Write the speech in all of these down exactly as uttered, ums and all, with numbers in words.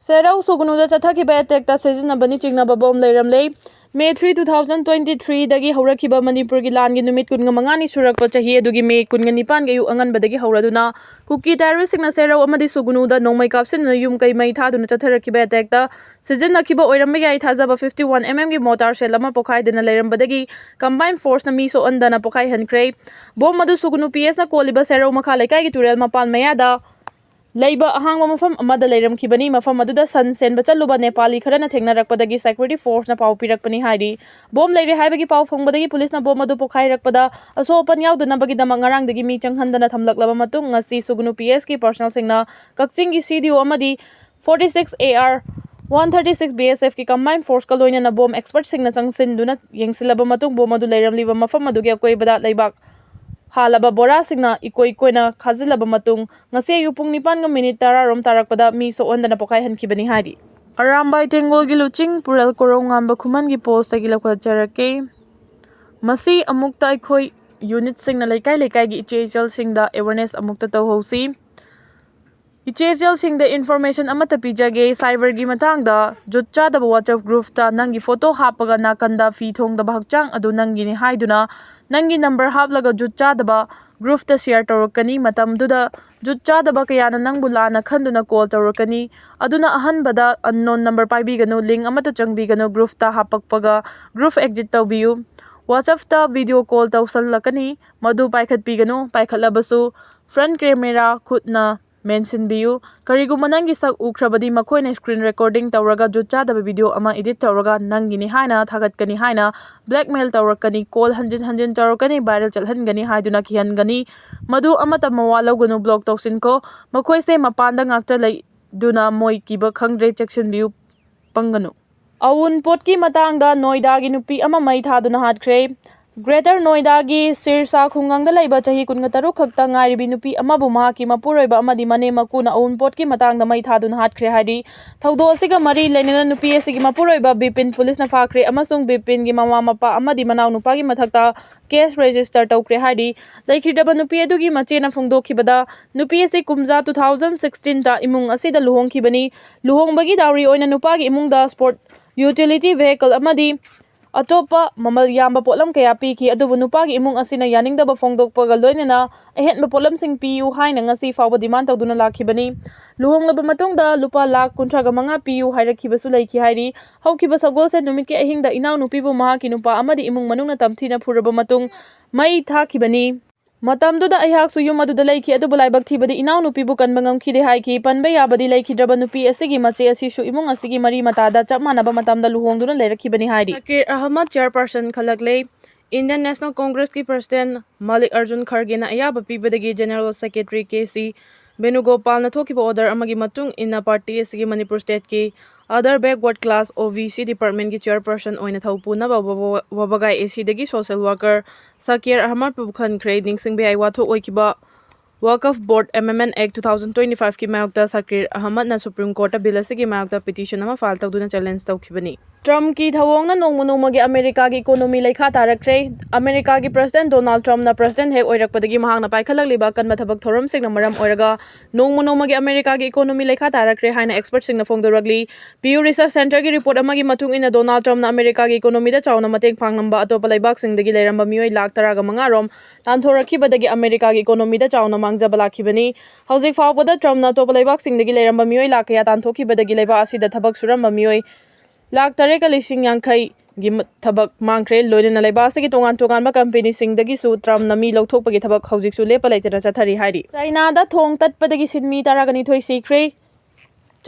ꯁꯦꯔꯧ ꯁꯨꯒꯅꯨꯗ ꯆꯠꯊꯈꯤꯕ ꯑꯦꯇꯦꯛꯇ ꯁꯤꯖꯤꯟꯅꯕꯅꯤ ꯆꯤꯡꯅꯕ ꯕꯣꯝ ꯂꯩꯔꯝꯂꯦ꯫ May three two thousand twenty ꯊ꯭ꯔꯤꯗꯒꯤ ꯍꯧꯔꯛꯈꯤꯕ ꯃꯅꯤꯄꯨꯔꯒꯤ ꯂꯥꯟꯒꯤ ꯅꯨꯃꯤꯠ ꯀꯨꯟꯃꯉꯥꯅꯤ ꯁꯨꯔꯛꯄ ꯆꯍꯤ ꯑꯗꯨꯒꯤ ꯃꯦ ꯀꯨꯟꯃꯥꯄꯟꯒꯤ ꯑꯌꯨꯛ ꯑꯉꯟꯕꯗꯒꯤ ꯍꯧꯔꯗꯨꯅ ꯀꯨꯀꯤ ꯇꯦꯔꯣꯔꯤꯁꯁꯤꯡꯅ ꯁꯦꯔꯧ ꯑꯃꯗꯤ ꯁꯨꯒꯅꯨꯗ ꯅꯣꯡꯃꯩ ꯀꯥꯞꯁꯤꯟꯗꯨꯅ ꯌꯨꯝ ꯀꯩ ꯃꯩ ꯊꯥꯗꯨꯅ ꯆꯠꯊꯔꯛꯈꯤꯕ ꯑꯦꯇꯦꯛꯇ ꯁꯤꯖꯤꯟꯅꯈꯤꯕ ꯑꯣꯏꯔꯝꯕ ꯌꯥꯏ ꯊꯥꯖꯕ ꯐꯤꯐꯇꯤ ꯋꯥꯟ ꯑꯦꯝ ꯑꯦꯝꯒꯤ ꯃꯣꯇꯥꯔ ꯁꯦꯜ ꯑꯃ ꯄꯣꯈꯥꯏꯗꯨꯅ ꯂꯩꯔꯝꯕꯗꯒꯤ ꯀꯝꯕꯥꯏꯟ ꯐꯣꯔꯁꯅ ꯃꯤ ꯁꯣꯛꯍꯟꯗꯅ ꯄꯣꯈꯥꯏꯍꯟꯈ꯭ꯔꯦ꯫ ꯕꯣꯝ ꯑꯗꯨ ꯁꯨꯒꯅꯨ ꯄꯤ ꯑꯦꯁꯅ ꯀꯣꯜꯂꯤꯕ ꯁꯦꯔꯧ ꯃꯈꯥ ꯂꯩꯀꯥꯏꯒꯤ ꯇꯨꯔꯦꯜ ꯃꯄꯥꯟ ꯃꯌꯥꯗ ꯂꯩꯕ ꯑꯍꯥꯡꯕ ꯃꯐꯝ ꯑꯃꯗ ꯂꯩꯔꯝꯈꯤꯕꯅꯤ꯫ ꯃꯐꯝ ꯑꯗꯨꯗ ꯁꯟ ꯁꯦꯟꯕ ꯆꯠꯂꯨꯕ ꯅꯦꯄꯥꯂꯤ ꯈꯔꯅ ꯊꯦꯡꯅꯔꯛꯄꯗꯒꯤ ꯁꯦꯀ꯭ꯌꯨꯔꯤꯇꯤ ꯐꯣꯔꯁꯅ ꯄꯥꯎ ꯄꯤꯔꯛꯄꯅꯤ ꯍꯥꯏꯔꯤ꯫ ꯕꯣꯝ ꯂꯩꯔꯦ ꯍꯥꯏꯕꯒꯤ ꯄꯥꯎ ꯐꯪꯕꯗꯒꯤ ꯄꯨꯂꯤꯁꯅ ꯕꯣꯝ ꯑꯗꯨ ꯄꯣꯈꯥꯏꯔꯛꯄꯗ ꯑꯁꯣꯛ ꯑꯄꯟ ꯌꯥꯎꯗꯅꯕꯒꯤꯗꯃꯛ ꯉꯔꯥꯡꯗꯒꯤ ꯃꯤ ꯆꯪꯍꯟꯗꯅ ꯊꯝꯂꯛꯂꯕ ꯃꯇꯨꯡ, ꯉꯁꯤ ꯁꯨꯒꯅꯨ ꯄꯤ ꯑꯦꯁꯀꯤ ꯄꯥꯔꯁꯅꯦꯜꯁꯤꯡꯅ ꯀꯛꯆꯤꯡꯒꯤ ꯁꯤ ꯗꯤ ꯑꯣ ꯑꯃꯗꯤ forty six A R one thirty six B S ꯑꯦꯐꯀꯤ ꯀꯝꯕꯥꯏꯟ ꯐꯣꯔꯁꯀ ꯂꯣꯏꯅꯅ ꯕꯣꯝ ꯑꯦꯛꯁꯄꯔꯠꯁꯤꯡꯅ ꯆꯪꯁꯤꯟꯗꯨꯅ ꯌꯦꯡꯁꯤꯜꯂꯕ ꯃꯇꯨꯡ, ꯕꯣꯝ ꯑꯗꯨ ꯂꯩꯔꯝꯂꯤꯕ ꯃꯐꯝ ꯑꯗꯨꯒꯤ ꯑꯀꯣꯏꯕꯗ ꯂꯩꯕꯥꯛ ꯍꯥꯜꯂꯕ ꯕꯣꯔꯥꯁꯤꯡꯅ ꯏꯀꯣꯏ ꯀꯣꯏꯅ ꯈꯥꯖꯤꯜꯂꯕ ꯃꯇꯨꯡ, ꯉꯁꯤ ꯑꯌꯨꯛ ꯄꯨꯡ ꯅꯤꯄꯥꯟꯒ ꯃꯤꯅꯤꯠ ꯇꯔꯥꯔꯣꯝ ꯇꯥꯔꯛꯄꯗ ꯃꯤ ꯁꯣꯛꯍꯟꯗꯅ ꯄꯣꯈꯥꯏꯍꯟꯈꯤꯕꯅꯤ ꯍꯥꯏꯔꯤ꯫ ꯑꯔꯥꯝꯕꯥꯏ ꯇꯦꯡꯒꯣꯜꯒꯤ ꯂꯨꯆꯤꯡ ꯄꯨꯔꯦꯜ ꯀꯣꯔꯧꯉꯥꯝꯕ ꯈꯨꯃꯟꯒꯤ ꯄꯣꯁꯇꯒꯤ ꯂꯧꯈꯠꯆꯔꯛꯀꯦ꯫ ꯃꯁꯤ ꯑꯃꯨꯛꯇ ꯑꯩꯈꯣꯏ ꯌꯨꯅꯤꯠꯁꯤꯡꯅ ꯂꯩꯀꯥꯏ ꯂꯩꯀꯥꯏꯒꯤ ꯏꯆꯦ ꯏꯆꯜꯁꯤꯡꯗ ꯑꯦꯋꯦꯔꯅꯦꯁ ꯑꯃꯨꯛꯇ ꯇꯧꯍꯧꯁꯤ꯫ ꯏꯆꯦ ꯏꯆꯜꯁꯤꯡꯗ ꯏꯟꯐꯣꯔꯃꯦꯁꯟ ꯑꯃꯠꯇ ꯄꯤꯖꯒꯦ꯫ ꯁꯥꯏꯕꯔꯒꯤ ꯃꯇꯥꯡꯗ ꯖꯨꯠ ꯆꯥꯗꯕ ꯋꯥꯆꯞ ꯒ꯭ꯔꯨꯞꯇ ꯅꯪꯒꯤ ꯐꯣꯇꯣ ꯍꯥꯞꯄꯒ ꯅꯥꯀꯟꯗ ꯐꯤ ꯊꯣꯡꯗꯕ ꯍꯛꯆꯥꯡ ꯑꯗꯨ ꯅꯪꯒꯤꯅꯤ ꯍꯥꯏꯗꯨꯅ ꯅꯪꯒꯤ ꯅꯝꯕꯔ ꯍꯥꯞꯂꯒ ꯖꯨꯠ ꯆꯥꯗꯕ ꯒ꯭ꯔꯨꯞꯇ ꯁꯤꯌꯔ ꯇꯧꯔꯛꯀꯅꯤ꯫ ꯃꯇꯝꯗꯨꯗ ꯖꯨꯠ ꯆꯥꯗꯕ ꯀꯌꯥꯅ ꯅꯪꯕꯨ ꯂꯥꯟꯅ ꯈꯟꯗꯨꯅ ꯀꯣꯜ ꯇꯧꯔꯛꯀꯅꯤ꯫ ꯑꯗꯨꯅ ꯑꯍꯥꯟꯕꯗ ꯑꯟꯅꯣꯟ ꯅꯝꯕꯔ ꯄꯥꯏꯕꯤꯒꯅꯨ, ꯂꯤꯡ ꯑꯃꯠꯇ ꯆꯪꯕꯤꯒꯅꯨ꯫ ꯒ꯭ꯔꯨꯞꯇ ꯍꯥꯞꯄꯛꯄꯒ ꯒ꯭ꯔꯨꯞ ꯑꯦꯛꯖꯤꯠ ꯇꯧꯕꯤꯌꯨ꯫ ꯋꯥꯆꯞꯇ ꯚꯤꯗꯤꯑꯣ ꯀꯣꯜ ꯇꯧꯁꯜꯂꯛꯀꯅꯤ, ꯃꯗꯨ ꯄꯥꯏꯈꯠꯄꯤꯒꯅꯨ꯫ ꯄꯥꯏꯈꯠꯂꯕꯁꯨ ꯐ꯭ꯔꯟ ꯀꯦꯃꯦꯔꯥ ꯈꯨꯠꯅ ꯃꯦꯟꯁꯤꯟꯕꯤꯌꯨ꯫ ꯀꯔꯤꯒꯨꯝꯕ ꯅꯪꯒꯤ ꯁꯛ ꯎꯈ꯭ꯔꯕꯗꯤ ꯃꯈꯣꯏꯅ ꯁ꯭ꯀ꯭ꯔꯤꯟ ꯔꯦꯀꯣꯔꯗꯤꯡ ꯇꯧꯔꯒ ꯖꯨꯠ ꯆꯥꯗꯕ ꯚꯤꯗꯤꯑꯣ ꯑꯃ ꯏꯗꯤꯠ ꯇꯧꯔꯒ ꯅꯪꯒꯤꯅꯤ ꯍꯥꯏꯅ ꯊꯥꯒꯠꯀꯅꯤ ꯍꯥꯏꯅ ꯕ꯭ꯂꯦꯛꯃꯦꯜ ꯇꯧꯔꯛꯀꯅꯤ꯫ ꯀꯣꯜ ꯍꯟꯖꯤꯟ ꯍꯟꯖꯤꯟ ꯇꯧꯔꯛꯀꯅꯤ, ꯚꯥꯏꯔꯦꯜ ꯆꯠꯍꯟꯒꯅꯤ ꯍꯥꯏꯗꯨꯅ ꯀꯤꯍꯟꯒꯅꯤ꯫ ꯃꯗꯨ ꯑꯃꯠꯇ ꯃꯋꯥ ꯂꯧꯒꯅꯨ, ꯕ꯭ꯂꯣꯛ ꯇꯧꯁꯤꯟꯈꯣ꯫ ꯃꯈꯣꯏꯁꯦ ꯃꯄꯥꯟꯗ ꯉꯥꯛꯇ ꯂꯩꯗꯨꯅ ꯃꯣꯏ ꯀꯤꯕ ꯈꯪꯗ꯭ꯔꯦ, ꯆꯦꯛꯁꯤꯟꯕꯤꯌꯨ, ꯄꯪꯒꯅꯨ꯫ ꯑꯋꯨꯟꯄꯣꯠꯀꯤ ꯃꯇꯥꯡꯗ ꯅꯣꯏꯗꯥꯒꯤ ꯅꯨꯄꯤ ꯑꯃ ꯃꯩ ꯊꯥꯗꯨꯅ ꯍꯥꯠꯈ꯭ꯔꯦ꯫ ꯒ꯭ꯔꯦꯇꯔ ꯅꯣꯏꯗꯥꯒꯤ ꯁꯤꯔꯁꯥ ꯈꯨꯡꯒꯪꯗ ꯂꯩꯕ ꯆꯍꯤ ꯀꯨꯟꯇꯔꯨꯛ ꯈꯛꯇ ꯉꯥꯏꯔꯤꯕꯤ ꯅꯨꯄꯤ ꯑꯃꯕꯨ ꯃꯍꯥꯛꯀꯤ ꯃꯄꯨꯔꯣꯏꯕ ꯑꯃꯗꯤ ꯃꯅꯦꯝ ꯃꯀꯨꯅ ꯑꯎꯟꯄꯣꯠꯀꯤ ꯃꯇꯥꯡꯗ ꯃꯩ ꯊꯥꯗꯨꯅ ꯍꯥꯠꯈ꯭ꯔꯦ ꯍꯥꯏꯔꯤ꯫ ꯊꯧꯗꯣꯛ ꯑꯁꯤꯒ ꯃꯔꯤ ꯂꯩꯅꯅ ꯅꯨꯄꯤ ꯑꯁꯤꯒꯤ ꯃꯄꯨꯔꯣꯏꯕ ꯕꯤꯄꯤꯟ ꯄꯨꯂꯤꯁꯅ ꯐꯥꯈ꯭ꯔꯦ ꯑꯃꯁꯨꯡ ꯕꯤꯄꯤꯟꯒꯤ ꯃꯃꯥ ꯃꯄꯥ ꯑꯃꯗꯤ ꯃꯅꯥꯎ ꯅꯨꯄꯥꯒꯤ ꯃꯊꯛꯇ ꯀꯦꯁ ꯔꯦꯖꯤꯁꯇꯔ ꯇꯧꯈ꯭ꯔꯦ ꯍꯥꯏꯔꯤ꯫ ꯂꯩꯈꯤꯗ꯭ꯔꯕ ꯅꯨꯄꯤ ꯑꯗꯨꯒꯤ ꯃꯆꯦꯅ ꯐꯣꯡꯗꯣꯛꯈꯤꯕꯗ, ꯅꯨꯄꯤ ꯑꯁꯤ ꯀꯨꯝꯖꯥ two thousand sixteen ꯇ ꯏꯃꯨꯡ ꯑꯁꯤꯗ ꯂꯨꯍꯣꯡꯈꯤꯕꯅꯤ꯫ ꯂꯨꯍꯣꯡꯕꯒꯤ ꯗꯥꯎꯔꯤ ꯑꯣꯏꯅ ꯅꯨꯄꯥꯒꯤ ꯏꯃꯨꯡꯗ ꯁ꯭ꯄꯣꯔꯠ ꯌꯨꯇꯤꯂꯤꯇꯤ ꯚꯦꯍꯤꯀꯜ ꯑꯃꯗꯤ ꯑꯇꯣꯞꯄ ꯃꯃꯜ ꯌꯥꯝꯕ ꯄꯣꯠꯂꯝ ꯀꯌꯥ ꯄꯤꯈꯤ, ꯑꯗꯨꯕꯨ ꯅꯨꯄꯥꯒꯤ ꯏꯃꯨꯡ ꯑꯁꯤꯅ ꯌꯥꯅꯤꯡꯗꯕ ꯐꯣꯡꯗꯣꯛꯄꯒ ꯂꯣꯏꯅꯅ ꯑꯍꯦꯟꯕ ꯄꯣꯠꯂꯝꯁꯤꯡ ꯄꯤꯌꯨ ꯍꯥꯏꯅ ꯉꯁꯤ ꯐꯥꯎꯕ ꯗꯤꯃꯥꯟ ꯇꯧꯗꯨꯅ ꯂꯥꯛꯈꯤꯕꯅꯤ꯫ ꯂꯨꯍꯣꯡꯂꯕ ꯃꯇꯨꯡꯗ ꯂꯨꯄꯥ ꯂꯥꯈ ꯀꯨꯟꯊ꯭ꯔꯥꯒ ꯃꯉꯥ ꯄꯤꯌꯨ ꯍꯥꯏꯔꯛꯈꯤꯕꯁꯨ ꯂꯩꯈꯤ ꯍꯥꯏꯔꯤ꯫ ꯍꯧꯈꯤꯕ ꯁꯒꯣꯜꯁꯦꯟ ꯅꯨꯃꯤꯠꯀꯤ ꯑꯍꯤꯡꯗ ꯏꯅꯥꯎꯅꯨꯄꯤꯕꯨ ꯃꯍꯥꯛꯀꯤ ꯅꯨꯄꯥ ꯑꯃꯗꯤ ꯏꯃꯨꯡ ꯃꯅꯨꯡꯅ ꯇꯝꯊꯤꯅ ꯐꯨꯔꯕ ꯃꯇꯨꯡ ꯃꯩ ꯊꯥꯈꯤꯕꯅꯤ꯫ ꯃꯇꯝꯗꯨꯗ ꯑꯩꯍꯥꯛꯁꯨ ꯌꯨꯝ ꯑꯗꯨꯗ ꯂꯩꯈꯤ, ꯑꯗꯨꯕꯨ ꯂꯥꯏꯕꯛ ꯊꯤꯕꯗꯤ ꯏꯅꯥꯎꯅꯨꯄꯤꯕꯨ ꯀꯟꯕ ꯉꯝꯈꯤꯗꯦ ꯍꯥꯏꯈꯤ꯫ ꯄꯟꯕ ꯌꯥꯕꯗꯤ ꯂꯩꯈꯤꯗ꯭ꯔꯕ ꯅꯨꯄꯤ ꯑꯁꯤꯒꯤ ꯃꯆꯦ ꯑꯁꯤꯁꯨ ꯏꯃꯨꯡ ꯑꯁꯤꯒꯤ ꯃꯔꯤ ꯃꯇꯥꯗ ꯆꯞ ꯃꯥꯟꯅꯕ ꯃꯇꯝꯗ ꯂꯨꯍꯣꯡꯗꯨꯅ ꯂꯩꯔꯛꯈꯤꯕꯅꯤ ꯍꯥꯏꯔꯤ꯫ ꯁꯀꯤꯔ ꯑꯍꯃꯗ ꯆꯦꯌꯔꯄꯔꯁꯟ ꯈꯜꯂꯛꯂꯦ꯫ ꯏꯟꯗꯤꯌꯟ ꯅꯦꯁꯅꯦꯜ ꯀꯣꯡꯒ꯭ꯔꯦꯁꯀꯤ ꯄ꯭ꯔꯁꯤꯗꯦꯟ ꯃꯥꯂꯤꯛ ꯑꯔꯖꯨꯟ ꯈꯔꯒꯦꯅ ꯑꯌꯥꯕ ꯄꯤꯕꯗꯒꯤ ꯖꯦꯅꯔꯦꯜ ꯁꯦꯀ꯭ꯔꯦꯇꯔꯤ ꯀꯦ ꯁꯤ ꯕꯦꯅꯨꯒꯣꯄꯥꯜꯅ ꯊꯣꯛꯈꯤꯕ ꯑꯣꯔꯗꯔ ꯑꯃꯒꯤ ꯃꯇꯨꯡ ꯏꯟꯅ ꯄꯥꯔꯇꯤ ꯑꯁꯤꯒꯤ ꯃꯅꯤꯄꯨꯔ ꯁ꯭ꯇꯦꯠꯀꯤ ꯑꯗꯔ ꯕꯦꯛꯋꯥꯔꯗ ꯀ꯭ꯂꯥꯁ, ꯑꯣ ꯕꯤ ꯁꯤ, ꯗꯤꯄꯥꯔꯠꯃꯦꯟꯒꯤ ꯆꯦꯌꯔꯄꯔꯁꯟ ꯑꯣꯏꯅ ꯊꯧ ꯄꯨꯅꯕ ꯋꯕ-, ꯋꯕꯒꯥꯏ ꯑꯦ ꯁꯤꯗꯒꯤ ꯁꯣꯁꯦꯜ ꯋꯥꯔꯀꯔ ꯁꯀꯤꯔ ꯑꯍꯃꯗꯄꯨ ꯈꯟꯈ꯭ꯔꯦ꯫ ꯅꯤꯡꯁꯤꯡꯕ ꯌꯥꯏ, ꯋꯥꯊꯣꯛ ꯑꯣꯏꯈꯤꯕ ꯋꯥꯀꯐ ꯕꯣꯔꯗ ꯑꯦꯃꯦꯟꯗꯃꯦꯟꯠ ꯑꯦꯛ two thousand twenty five ꯀꯤ ꯃꯥꯌꯣꯛꯇ ꯁꯀꯤꯔ ꯑꯍꯃꯗꯅ ꯁꯨꯄ꯭ꯔꯤꯝ ꯀꯣꯔꯠꯇ ꯕꯤꯜ ꯑꯁꯤꯒꯤ ꯃꯥꯌꯣꯛꯇ ꯄꯤꯇꯤꯁꯟ ꯑꯃ ꯐꯥꯏꯜ ꯇꯧꯗꯨꯅ ꯆꯦꯂꯦꯟꯖ ꯇꯧꯈꯤꯕꯅꯤ꯫ ꯇ꯭ꯔꯝꯞꯀꯤ ꯊꯧꯑꯣꯡꯅ ꯅꯣꯡꯃ ꯅꯣꯡꯃꯒꯤ ꯑꯃꯦꯔꯤꯀꯥꯒꯤ ꯏꯀꯣꯅꯣꯃꯤ ꯂꯩꯈꯥ ꯇꯥꯔꯛꯈ꯭ꯔꯦ꯫ ꯑꯃꯦꯔꯤꯀꯥꯒꯤ ꯄ꯭ꯔꯁꯤꯗꯦꯟꯠ ꯗꯣꯅꯥꯜꯗ ꯇ꯭ꯔꯝꯞꯅ ꯄ꯭ꯔꯁꯤꯗꯦꯟꯠ ꯍꯦꯛ ꯑꯣꯏꯔꯛꯄꯗꯒꯤ ꯃꯍꯥꯛꯅ ꯄꯥꯏꯈꯠꯂꯛꯂꯤꯕ ꯑꯀꯟꯕ ꯊꯕꯛ ꯊꯧꯔꯝꯁꯤꯡꯅ ꯃꯔꯝ ꯑꯣꯏꯔꯒ ꯅꯣꯡꯃ ꯅꯣꯡꯃꯒꯤ ꯑꯃꯦꯔꯤꯀꯥꯒꯤ ꯏꯀꯣꯅꯣꯃꯤ ꯂꯩꯈꯥ ꯇꯥꯔꯛꯈ꯭ꯔꯦ ꯍꯥꯏꯅ ꯑꯦꯛꯁꯄꯔꯠꯁꯤꯡꯅ ꯐꯣꯡꯗꯣꯔꯛꯂꯤ꯫ ꯄ꯭ꯌꯨ ꯔꯤꯁꯔꯆ ꯁꯦꯟꯇꯔꯒꯤ ꯔꯤꯄꯣꯔꯠ ꯑꯃꯒꯤ ꯃꯇꯨꯡ ꯏꯟꯅ, ꯗꯣꯅꯥꯜꯗ ꯇ꯭ꯔꯝꯞꯅ ꯑꯃꯦꯔꯤꯀꯥꯒꯤ ꯏꯀꯣꯅꯣꯃꯤꯗ ꯆꯥꯎꯅ ꯃꯇꯦꯡ ꯄꯥꯡꯂꯝꯕ ꯑꯇꯣꯞꯄ ꯂꯩꯕꯥꯛꯁꯤꯡꯗꯒꯤ ꯂꯩꯔꯝꯕ ꯃꯤꯑꯣꯏ ꯂꯥꯈ ꯇꯔꯥꯒ ꯃꯉꯥ ꯔꯣꯝ ꯇꯥꯟꯊꯣꯔꯛꯈꯤꯕꯗꯒꯤ ꯑꯃꯦꯔꯤꯀꯥꯒꯤ ꯏꯀꯣꯅꯣꯃꯤꯗ ꯆꯥꯎꯅ ꯃꯥꯡꯖꯕ ꯂꯥꯛꯈꯤꯕꯅꯤ꯫ ꯍꯧꯖꯤꯛ ꯐꯥꯎꯕꯗ ꯇ꯭ꯔꯝꯞꯅ ꯑꯇꯣꯞꯄ ꯂꯩꯕꯥꯛꯁꯤꯡꯗꯒꯤ ꯂꯩꯔꯝꯕ ꯃꯤꯑꯣꯏ ꯂꯥꯈ ꯀꯌꯥ ꯇꯥꯟꯊꯣꯛꯈꯤꯕꯗꯒꯤ ꯂꯩꯕꯥꯛ ꯑꯁꯤꯗ ꯊꯕꯛ ꯁꯨꯔꯝꯕ ꯃꯤꯑꯣꯏ ꯂꯥꯈ ꯇꯔꯦꯠꯀ ꯂꯤꯁꯤꯡ ꯌꯥꯡꯈꯩꯒꯤ ꯃ-, ꯊꯕꯛ ꯃꯥꯡꯈ꯭ꯔꯦ꯫ ꯂꯣꯏꯅꯅ ꯂꯩꯕꯥꯛ ꯑꯁꯤꯒꯤ ꯇꯣꯉꯥꯟ ꯇꯣꯉꯥꯟꯕ ꯀꯝꯄꯦꯅꯤꯁꯤꯡꯗꯒꯤꯁꯨ ꯇ꯭ꯔꯝꯞꯅ ꯃꯤ ꯂꯧꯊꯣꯛꯄꯒꯤ ꯊꯕꯛ ꯍꯧꯖꯤꯛꯁꯨ ꯂꯦꯞꯄ ꯂꯩꯇꯅ ꯆꯠꯊꯔꯤ ꯍꯥꯏꯔꯤ꯫ ꯆꯥꯏꯅꯥꯗ ꯊꯣꯡ ꯇꯠꯄꯗꯒꯤ ꯁꯤꯟꯃꯤ ꯇꯔꯥꯒ ꯅꯤꯊꯣꯏ ꯁꯤꯈ꯭ꯔꯦ꯫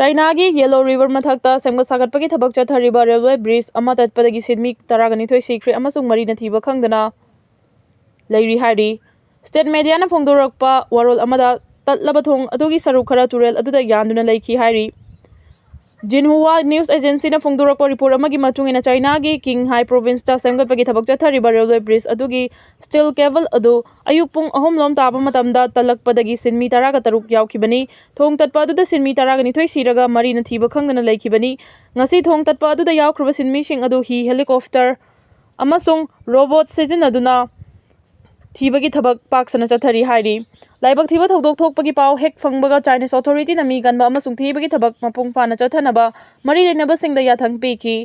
ꯆꯥꯏꯅꯥꯒꯤ ꯌꯦꯂꯣ ꯔꯤꯚꯔ ꯃꯊꯛꯇ ꯁꯦꯝꯒꯠ ꯁꯥꯒꯠꯄꯒꯤ ꯊꯕꯛ ꯆꯠꯊꯔꯤꯕ ꯔꯦꯜꯋꯦ ꯕ꯭ꯔꯤꯖ ꯑꯃ ꯇꯠꯄꯗꯒꯤ ꯁꯤꯟꯃꯤ ꯇꯔꯥꯒ ꯅꯤꯊꯣꯏ ꯁꯤꯈ꯭ꯔꯦ ꯑꯃꯁꯨꯡ ꯃꯔꯤꯅ ꯊꯤꯕ ꯈꯪꯗꯅ ꯂꯩꯔꯤ ꯍꯥꯏꯔꯤ꯫ ꯁ꯭ꯇꯦꯠ ꯃꯦꯗꯤꯌꯥꯅ ꯐꯣꯡꯗꯣꯔꯛꯄ ꯋꯥꯔꯣꯜ ꯑꯃꯗ, ꯇꯠꯂꯕ ꯊꯣꯡ ꯑꯗꯨꯒꯤ ꯁꯔꯨꯛ ꯈꯔ ꯇꯨꯔꯦꯜ ꯑꯗꯨꯗ ꯌꯥꯟꯗꯨꯅ ꯂꯩꯈꯤ ꯍꯥꯏꯔꯤ꯫ ꯖꯤꯟꯍꯨꯋꯥ ꯅ꯭ꯌꯨꯁ ꯑꯦꯖꯦꯟꯁꯤꯅ ꯐꯣꯡꯗꯣꯔꯛꯄ ꯔꯤꯄꯣꯔꯠ ꯑꯃꯒꯤ ꯃꯇꯨꯡ ꯏꯟꯅ, ꯆꯥꯏꯅꯥꯒꯤ ꯀꯤꯡꯍꯥꯏ ꯄ꯭ꯔꯣꯚꯤꯟꯁꯇ ꯁꯦꯝꯒꯠꯄꯒꯤ ꯊꯕꯛ ꯆꯠꯊꯔꯤꯕ ꯔꯦꯜꯋꯦ ꯕ꯭ꯔꯤꯖ ꯑꯗꯨꯒꯤ ꯁ꯭ꯇꯤꯜ ꯀꯦꯕꯜ ꯑꯗꯨ ꯑꯌꯨꯛ ꯄꯨꯡ ꯑꯍꯨꯝ ꯂꯣꯝ ꯇꯥꯕ ꯃꯇꯝꯗ ꯇꯠꯂꯛꯄꯗꯒꯤ ꯁꯤꯟꯃꯤ ꯇꯔꯥꯒ ꯇꯔꯨꯛ ꯌꯥꯎꯈꯤꯕꯅꯤ꯫ ꯊꯣꯡ ꯇꯠꯄ ꯑꯗꯨꯗ ꯁꯤꯟꯃꯤ ꯇꯔꯥꯒ ꯅꯤꯊꯣꯏ ꯁꯤꯔꯒ ꯃꯔꯤꯅ ꯊꯤꯕ ꯈꯪꯗꯅ ꯂꯩꯈꯤꯕꯅꯤ꯫ ꯉꯁꯤ ꯊꯣꯡ ꯇꯠꯄ ꯑꯗꯨꯗ ꯌꯥꯎꯈ꯭ꯔꯕ ꯁꯤꯟꯃꯤꯁꯤꯡ ꯑꯗꯨ ꯍꯤ, ꯍꯦꯂꯤꯀꯣꯞꯇꯔ ꯑꯃꯁꯨꯡ ꯔꯣꯕꯣꯠ ꯁꯤꯖꯤꯟꯅꯗꯨꯅ ꯊꯤꯕꯒꯤ ꯊꯕꯛ ꯄꯥꯛ ꯁꯟꯅ ꯆꯠꯊꯔꯤ ꯍꯥꯏꯔꯤ꯫ ꯂꯥꯏꯕꯛ ꯊꯤꯕ ꯊꯧꯗꯣꯛ ꯊꯣꯛꯄꯒꯤ ꯄꯥꯎ ꯍꯦꯛ ꯐꯪꯕꯒ, ꯆꯥꯏꯅꯤꯁ ꯑꯣꯊꯣꯔꯤꯇꯤꯅ ꯃꯤ ꯀꯟꯕ ꯑꯃꯁꯨꯡ ꯊꯤꯕꯒꯤ ꯊꯕꯛ ꯃꯄꯨꯡ ꯐꯥꯅ ꯆꯠꯊꯅꯕ ꯃꯔꯤ ꯂꯩꯅꯕꯁꯤꯡꯗ ꯌꯥꯊꯪ ꯄꯤꯈꯤ꯫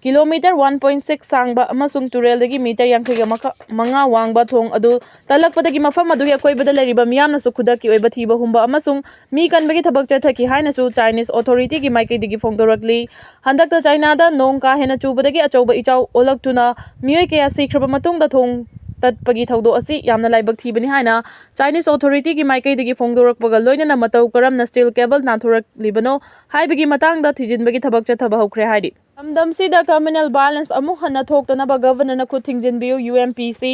ꯀꯤꯂꯣꯃꯤꯇꯔ ꯋꯥꯟ ꯄꯣꯏꯟ ꯁꯤꯛꯁ ꯁꯥꯡꯕ ꯑꯃꯁꯨꯡ ꯇꯨꯔꯦꯜꯗꯒꯤ ꯃꯤꯇꯔ ꯌꯥꯡꯈꯩꯒ ꯃꯈ-, ꯃꯉꯥ ꯋꯥꯡꯕ ꯊꯣꯡ ꯑꯗꯨ ꯇꯠꯂꯛꯄꯗꯒꯤ ꯃꯐꯝ ꯑꯗꯨꯒꯤ ꯑꯀꯣꯏꯕꯗ ꯂꯩꯔꯤꯕ ꯃꯤꯌꯥꯝꯅꯁꯨ ꯈꯨꯗꯛꯀꯤ ꯑꯣꯏꯕ ꯊꯤꯕ ꯍꯨꯝꯕ ꯑꯃꯁꯨꯡ ꯃꯤ ꯀꯟꯕꯒꯤ ꯊꯕꯛ ꯆꯠꯊꯈꯤ ꯍꯥꯏꯅꯁꯨ ꯆꯥꯏꯅꯤꯁ ꯑꯣꯊꯣꯔꯤꯇꯤꯒꯤ ꯃꯥꯏꯀꯩꯗꯒꯤ ꯐꯣꯡꯗꯣꯔꯛꯂꯤ꯫ ꯍꯟꯗꯛꯇ ꯆꯥꯏꯅꯥꯗ ꯅꯣꯡ ꯀꯥ ꯍꯦꯟꯅ ꯆꯨꯕꯗꯒꯤ ꯑꯆꯧꯕ ꯏꯆꯥꯎ ꯑꯣꯜꯂꯛꯇꯨꯅ ꯃꯤꯑꯣꯏ ꯀꯌꯥ ꯁꯤꯈ꯭ꯔꯕ ꯃꯇꯨꯡꯗ ꯊꯣꯡ ꯇꯠꯄꯒꯤ ꯊꯧꯗꯣꯛ ꯑꯁꯤ ꯌꯥꯝꯅ ꯂꯥꯏꯕꯛ ꯊꯤꯕꯅꯤ ꯍꯥꯏꯅ ꯆꯥꯏꯅꯤꯁ ꯑꯣꯊꯣꯔꯤꯇꯤꯒꯤ ꯃꯥꯏꯀꯩꯗꯒꯤ ꯐꯣꯡꯗꯣꯔꯛꯄꯒ ꯂꯣꯏꯅꯅ ꯃꯇꯧ ꯀꯔꯝꯅ ꯁ꯭ꯇꯤꯜ ꯀꯦꯕꯜ ꯅꯥꯟꯊꯣꯔꯛꯂꯤꯕꯅꯣ ꯍꯥꯏꯕꯒꯤ ꯃꯇꯥꯡꯗ ꯊꯤꯖꯤꯟꯕꯒꯤ ꯊꯕꯛ ꯆꯠꯊꯕ ꯍꯧꯈ꯭ꯔꯦ ꯍꯥꯏꯔꯤ꯫ ꯂꯝꯗꯝꯁꯤꯗ ꯀ꯭ꯔꯤꯃꯤꯅꯦꯜ ꯚꯥꯏꯂꯦꯟꯁ ꯑꯃꯨꯛ ꯍꯟꯅ ꯊꯣꯛꯇꯅꯕ ꯒꯚꯔꯅꯔꯅ ꯈꯨꯠ ꯊꯤꯡꯖꯤꯟꯕꯤꯌꯨ, ꯌꯨ ꯑꯦꯝ ꯄꯤ ꯁꯤ꯫